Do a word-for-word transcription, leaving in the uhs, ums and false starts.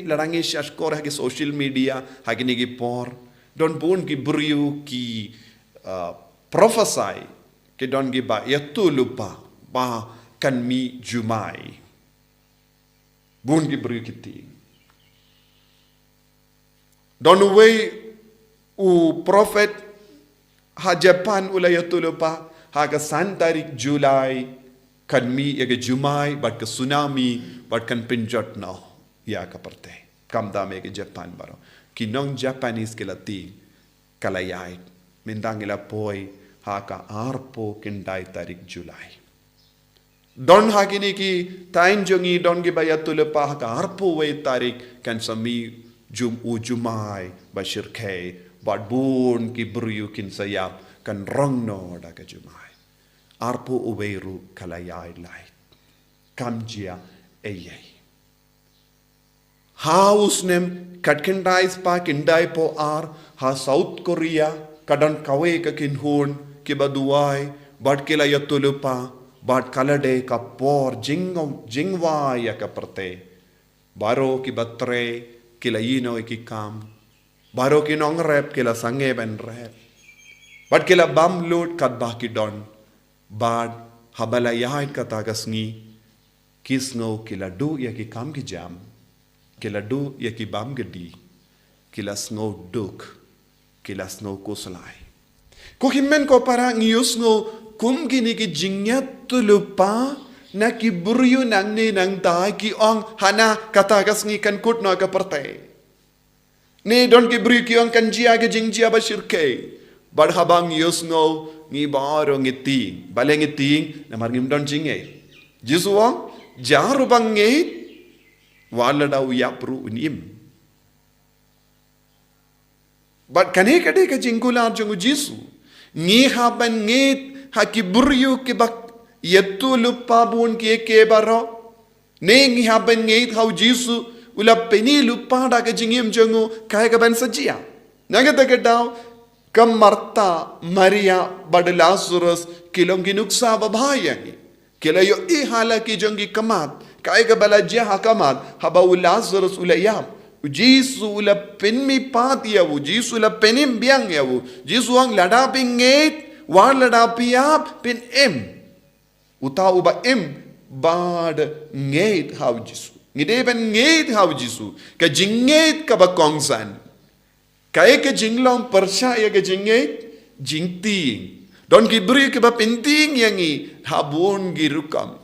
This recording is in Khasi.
lada ngi shah shkor ha ki social media ha kine ki por, don bun ki briew ki, uh, prophesy, ki don kiba ïathuhlypa ba kan mih jumai. Bun ki briew ki tieng. Don uwei u prophet ha Japan u la ïathuhlypa ha ka san tarik July kan mih ïa ka jumai bad ka tsunami bad kan pynjot noh ïa ka pyrthei. Khamtam ïa ka Japan baroh. Ki nong Japanese ki la tieng, ka la ïaid. Mynta ngi la poi ha ka arphew khyndai tarik July. Don ha kine ki thaiñ jong ngi don kiba ïathuhlypa ha ka arphew wei tarik kan sa mih jum u jumai ba shyrkhei bad bun ki briew kin sa ïap, kan rong noh da ka jumai. Arphew wei ruh ka la ïaid lait. Kam jia ei ei. Ha u snem khatkhyndai spah khyndaiphew ar ha South Korea ka don kawei ka kynhun kiba duwai bad ki la ïathuhlypa bad ka la dei ka por jing, jingwai ïa ka pyrthei. Baroh kiba trei ki la ïehnoh ïa ki kam. Baroh ki nongrep ki la sangeh ban rep. Bad ki la bam lut katba ki don. Bad haba la ïaid kata ka sngi, ki sngew ki la duh ïa ki kam ki jam, ki la duh ïa ki bam ki dih, ki la sngew duk, ki la sngew khuslai. Ko hynmen ko para, ngi ïohsngew kum kine ki jingïathuhlypa na ki briew nangne nangta, ki ong hana kata ka sngi kan kut noh ka pyrthei. Ne don ki briew ki ong kan jia ka jingjia ba shyrkhei. Bad haba ngi ïohsngew ngi baroh ngi tieng. Balei ngi tieng? Namar ngim don jingngeit. Jisu ong, jar uba ngeit, wat lada u ïap ruh un im. Bad kane ka dei ka jingkular jong u Jisu. Ngi hap ban ngeit ha ki briew kiba ïathuhlypa bun kiei kiei baroh. Ne ngi hap ban ngeit ha u Jisu u la pyni lypa da ka jingim jong u kaei kaban sa jia. Na kata ka daw ka Martha, Maria bad u Lazarus ki long ki nuksa babha ïa ngi. Ki la ïohi ha la ki jong ki khmat kaei kaba la jia ha khmat haba u Lazarus u la ïap. U Jisu u la pynmihpat ïa u, u Jisu u la pynim biang ïa u. U Jisu u ong lada phi ngeit, wat lada phi ïap phin im. Uta uba im bad ngeit ha u Jisu. Ngi dei ban ngeit ha u Jisu. Ka jingngeit kaba kongsan. Kaei ka jinglong pyrshah ïa ka jingngeit? Jingtieng. Don ki briew kiba pyntieng ïa ngi ha bun ki rukom.